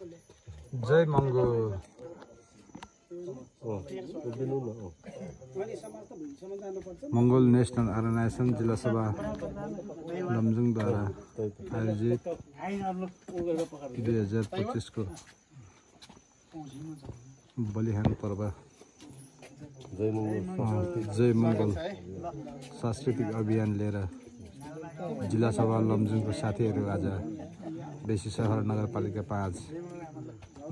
जय mango मङ्गोल national organisation जिल्ला सभा लमजुङद्वारा आयोजित 2025 को बलिहान पर्व जय मङ्गल सांस्कृतिक अभियान लिएर जिल्ला सभा लमजुङको साथीहरू आज बेसी सहर नगरपालिका 5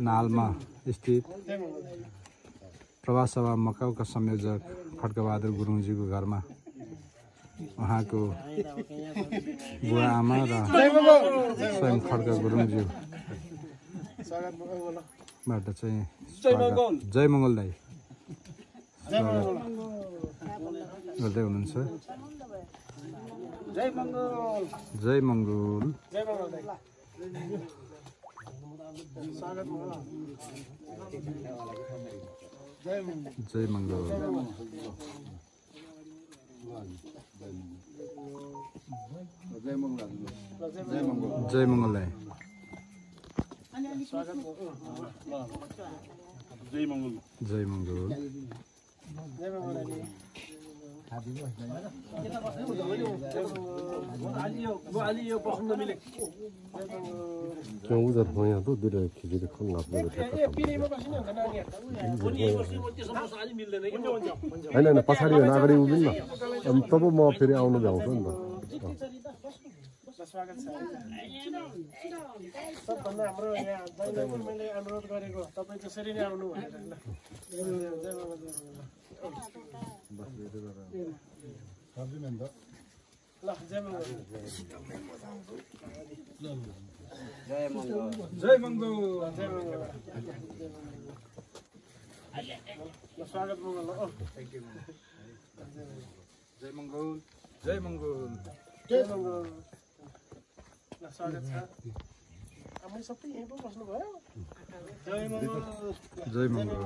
नालमा स्थित प्रवास सभा मकाउका संयोजक खड्कबहादुर गुरुङजीको घरमा उहाँको बुवा आमा र स्वयं खड्क गुरुङज्यू बाट चाहिँ जय मङ्गल दाई गर्दै हुनुहुन्छ। जय मङ्गल जय मङ्गल जय मङ्गल जय मङ्गल जय मङ्गल क्यों उधर हो यहाँ तो दूर खिचड़ी खोल ना अपने बैठे हैन हैन पछाडी हो अगाडि उभिन न तब म फेरि आउनु भ्याउँछु नि त स्वागत छ सबभन्दा हाम्रो यहाँ दैनिक मैले अनुरोध गरेको तपाईं जसरी नै आउनु भनेर ल जय मङ्गल जय मङ्गल जय मङ्गल स्वागत मङ्गल थ्यांक यू जय मङ्गल जय मङ्गल जय मङ्गल स्वागत छ हामी सबै यहीँ पो बस्नु भयो जय मङ्गल जय मङ्गल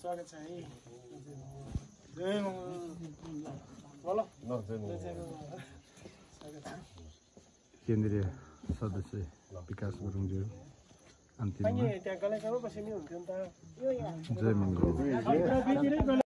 स्वागत छ है जय मङ्गल बोलो केन्द्रीय सदस्य विकास गुरुङज्यू अन्तिममा त्यहाँ गलेकामा बसिनी हुन्थ्यो नि त जय मङ्गल